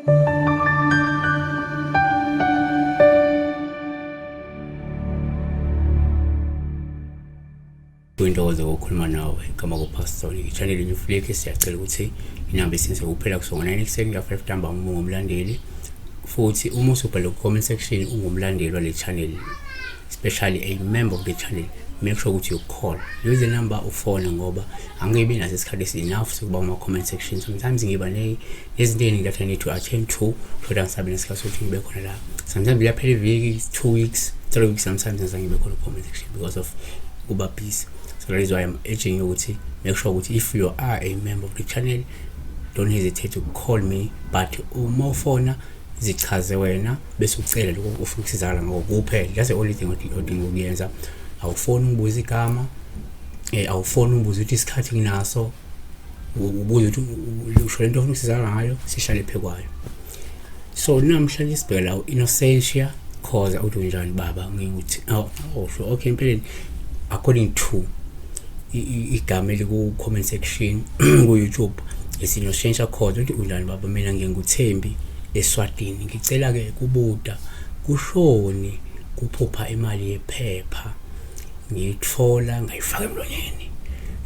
Kuyintokozo ukukhuluma nawe igama kuPastor i-channel New Flick. Siyacela ukuthi inamba isenze kuphela kusuka ngo-9 ekuseni kuya 5 ntambama uma ungumlandeli, futhi uma usubhale ku-comment section ungumlandeli wale channel, especially a member of the channel, make sure ukuthi you call, use the number ufone, ngoba angeke naso isikhathi esi-enough sokuba kuma-comment section. Sometimes ngiba nezinto ey'ningi that I need to attend to, thola ngisabe nesikhathi sokuthi ngibe khona la. Sometimes liyaphela iviki, 2 weeks, 3 weeks, sometimes ngizange ngibe khona ku-comment section because of kuba busy. So that is why I'm urging you ukuthi make sure ukuthi if you are a member of the channel, don't hesitate to call me, but uma ufona zichaze wena bese ucela lokho ufuna ukusizakala ngakho kuphela. That's the only thing odinga ukuyenza. Awufoni ungibuza igama, awufoni ungibuza ukuthi isikhathi nginaso, ubuze ukuthi usho lento ofuna ukusizakala ngayo, sihlale phekwayo. So namhlanje sibheka la u-Innocentia Khoza uthi, "Unjani baba?" Ngikuthi oh sure, okay. Empeleni according to igama eliku-comment section ku-YouTube is-Innocentia Khoza, uthi, "Unjani baba? Mina nginguThembi eSwatini. Ngicela-ke kubuta, kushoni kuphupha imali yephepha ngiyitfola ngayifaka emlonyeni,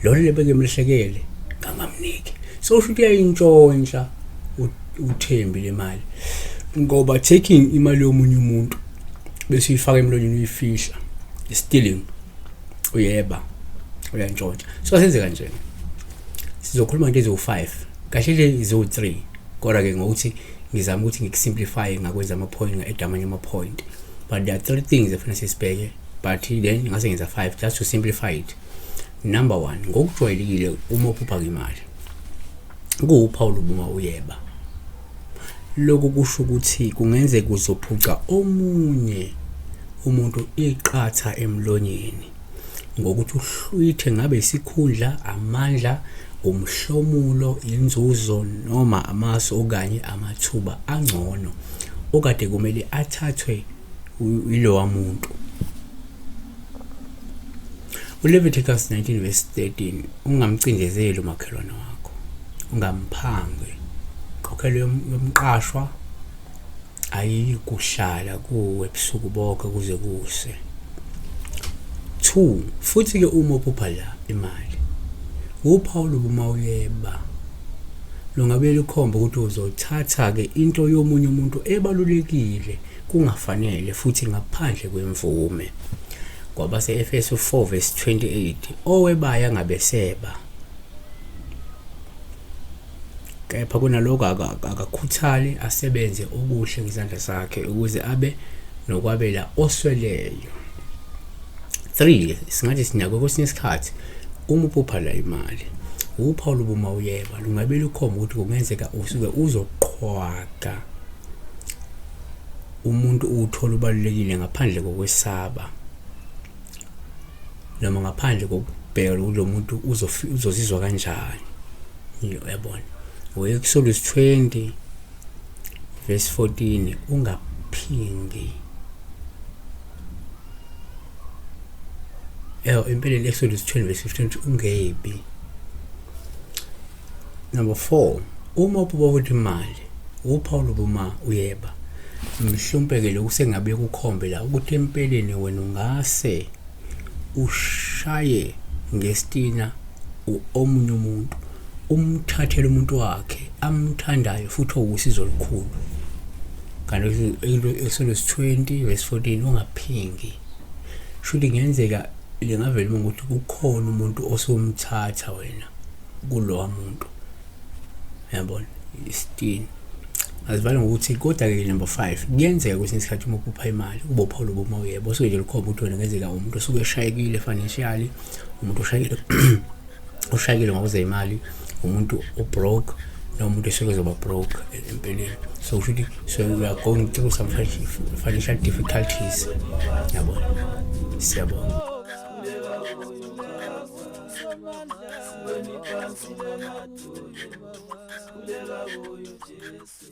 lona lebekemlahlekele ngangamniki?" So usho ukuthi uyayintshontsha uThembi le mali, ngoba taking imali yomunye umuntu bese uyifaka emlonyeni, uyifihla, stealing, uyeba, uyantshontsha. So asenze kanje, sizokhuluma ngento eziwu-5, kahle nje ziwu-3, kodwa-ke ngokuthi ngizama ukuthi ngikusimplify, ngakwenza ama-point, nga-add amanye ama-point, but there are three things efanele sisibheke, but then ngase ngenza 5 just to simplify it. Number one, ngokujwayelekile uma uphupha imali, kuwuphawu lobuma uyeba. Lokhu kusho ukuthi kungenzeka uzophuca omunye umuntu iqatha emlonyeni ngokuthi uhlwithe, ngabe isikhundla, amandla, umhlomulo, inzuzo noma amasu okanye amathuba angcono okade kumele athathwe yilowa muntu. ULeviticus 19 verse 13: "Ungamcindezeli umakhelwane wakho, ungamphangi. Inkokhelo yomqashwa ayikuhlala kuwe ebusuku bonke kuze kuse." 2, futhi ke uma uphupha la imali, uphawu lobuma uyeba, lungabe lukhomba ukuthi uzothatha ke into yomunye umuntu ebalulekile kungafanele futhi ngaphandle kwemvume. Kwabase-Efesu 4 verse 28: "Owebayo angabeseba, kepha kunalokho akakhuthale asebenze okuhle ngezandla zakhe ukuze abe nokwabela osweleyo." 3, singathi sinakwe kwesinye isikhathi uma uphupha la imali, uphawu lobuma uyeba, lungabe lukhomba ukuthi kungenzeka usuke uzoqhwaga umuntu uwuthola ubalulekile ngaphandle kokwesaba noma ngaphandle kokubheka ukuthi lo muntu uzozizwa kanjani, uyabona. U-Exodus 20 verse 14: "Ungaphingi." Eyo empeleni Exodus 20 verse 15 uthi ungebi. Number 4, uma uphupha ukuthi imali, uphawu lobuma uyeba, mhlawumbe ke lokhu sengabe kukhombe la ukuthi empeleni wena ungase ushaye ngestina omunye umuntu, umthathele umuntu wakhe amthandayo futhi owusizo olukhulu. Kanti Exodus 20 verse 14, "Ungaphingi." Shuthi kungenzeka lingavela uma ukuthi kukhona umuntu osumthatha wena kulowa muntu, uyabona, isitini azivale ngokuthi. Kodwa-ke number 5, kuyenzeka kwesinye isikhathi uma uphupha imali kube uphawu lobuma uyebo, osuke nje lukhomba ukuthi wena kungenzeka umuntu osuke eshayekile financially, umuntu oshayekile, ushayekile ngokwezemali, umuntu obroke noma umuntu esuke ezoba broke empeleni. So kusho ukuthi so we are going through some financial difficulties, yabona. Siyabonga. Sikhuleka kuye uJesu.